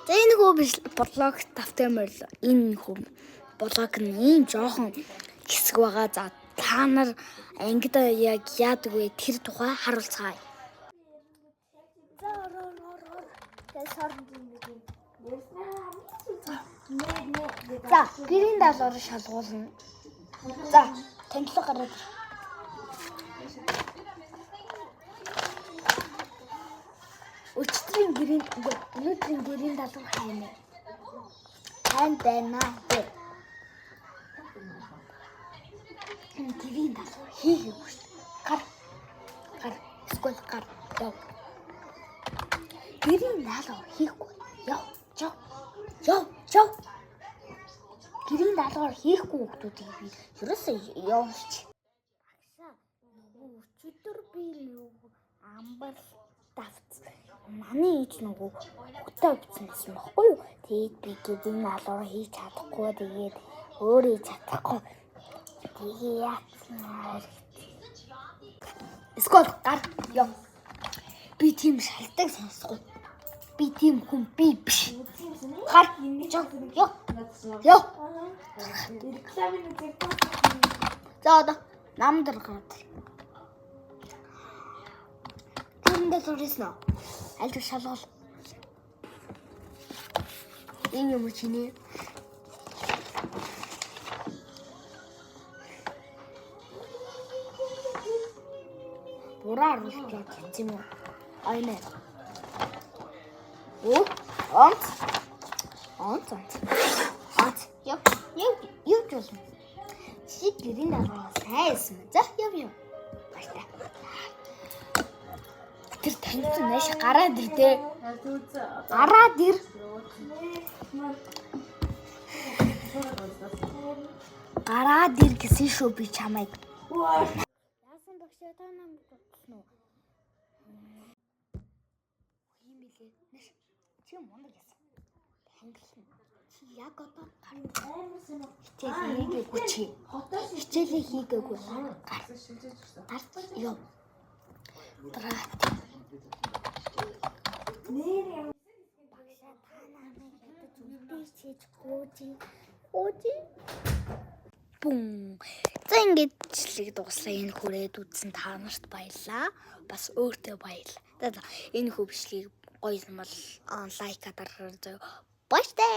За энэ хүү блог тавтай морил энэ хүү блог нь ийм жоохон хэсэг байгаа. За та нар ангид яг яадаг вэ? Тэр тухай харуулцгаая. За ор ор ор ор. Тэгээ сорд юм нэг юм. Нэ нэ. За гэрийн даалгавар шалгуулна. За танилцга гараад ир. Өчигдрийн гэрийн үгүй, өнөөдрийн гэрийн даалгавар хайна. Сайн байна бэ? Энэ гэрийн даалгавар хийгээгүй шүү. Гар. Гар. Эсвэл гар. Яв. Гэрийн даалгавар хийхгүй. Яв. Жав. Яв. Жав. Гэрийн даалгавар хийхгүй хүмүүсийг би ерөөсөө явуулч. Багшаа нөгөө өчигдөр би нөгөө амбар давц. Манай ээж нөгөө хөтэ авчихсан байсан байхгүй юу? Тэгээд би гэрийн даалгавар хийж чадахгүй тэгээд өөрөө хийж чадахгүй. Тэгээ яатсан Эсвэл гар яв. Би тийм шалтгаан сонсохгүй. Би тийм хүн би биш. Гар яв. Яв. Яв. Рекламын үзэг. За одоо нам дээр гараад. Тэрэндээ зурсан уу? Аль зүг шалгуул. Энэ юм уу чиний? Буруу оруулж явж юм уу? Ай нэ. Оо, онц. Онц онц. Онц. Яв, яв, явж болно. Чи гэрийн даалгавар сайн байсан мэн. За яв яв. Баяртай. Тэр танилцсан нааш гараад ир дээ. Гараад ир. Гараад ир гэсэн шүү би чамайг. Яасан багшаа та намайг дутсан уу? Юм билээ. Нааш чи мундаг яасан. Танилцсан. Чи яг одоо гар. Хичээл хийгээгүй чи. Хичээлээ хийгээгүй. Гар. Гар яв. Драт. Багшаа та намайг ядаж үлдээч гооji. Гооji. Бүн. За ингэж бичлэг дуслаа. Энэ хүрээд үзсэн та нарт баярлаа. Бас өөртөө баярлаа. За за, энэ хүү бичлэгийг гоё юм бол лайк дараарай заяа. Баяртай.